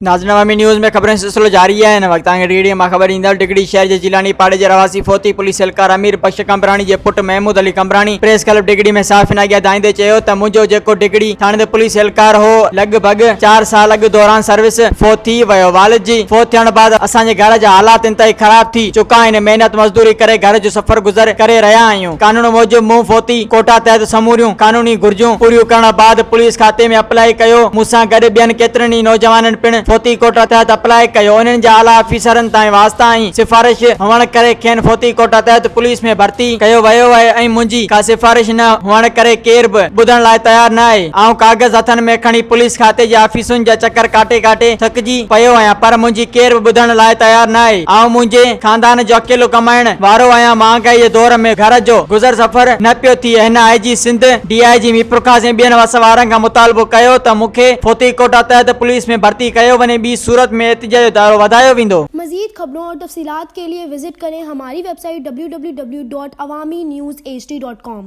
ناظرين عوامي نيوز ۾ خبرن جو سلسلو جاري آهي هن وقت توهان کي ڊگهڙي مان خبر ڏيندڙ ڊگهڙي شهر جي جيلاني پاڙي جي رهواسي فوتي پوليس اهلڪار امير بخش قمبراڻي جي پٽ محمود علي قمبراڻي پريس ڪلب ڊگهڙي ۾ صحافين اڳيان دانهيندي چيو ته منهنجو جيڪو ڊگهڙي ٿاڻي تي پوليس اهلڪار هو لڳ ڀڳ چار سال اڳ دوران سروس فوت ٿي ويو والد جي فوت ٿيڻ بعد اسان جي گهر جا حالات انتهائي خراب ٿي چڪا آهن محنت مزدوري ڪري گهر جو سفر گذر ڪري رهيا آهيون. قانون موجب مون فوتي ڪوٽا تحت سموريون قانوني گهرجون پوريون ڪرڻ بعد پوليس کاتي ۾ اپلائي ڪيو، مون سان گڏ ٻين ڪيترن ئي نوجوانن پڻ فوتي ڪوٽا تحت اپلائي ڪيو، انهن جا اعليٰ آفيسرن تائين واسطا ۽ سفارش هئڻ ڪري کين فوتي ڪوٽا تحت پوليس ۾ ڀرتي ڪيو ويو آهي ۽ منهنجي ڪا سفارش نه هئڻ ڪري ڪير به ٻڌڻ لاء تيار نه آهي، آئون ڪاغذ هٿن ۾ کڻي پوليس کاتي جي آفيسن جا چڪر ڪاٽي ڪاٽي ٿڪجي پيو آهيان پر منهنجي ڪير به ٻڌڻ لاء تيار نه آهي، آئون منهنجي خاندان جو اڪيلو ڪمائڻ وارو آهيان، مهانگائي جي دور ۾ گهر جو گذر سفر نه پيو ٿئي، هن I G Sindh, D I G Mirpurkhas ۽ ٻين وس وارن کان مطالبو ڪيو ته مون کي فوتي ڪوٽا تحت پوليس ۾ ڀرتي ڪيو وڃي، ٻي صورت ۾ احتجاج جو دائرو وڌايو ويندو. مزيد خبرون اور تفصيلات کے لئے وزٽ ڪرين ھماري web site www.awamiNewsHD.com.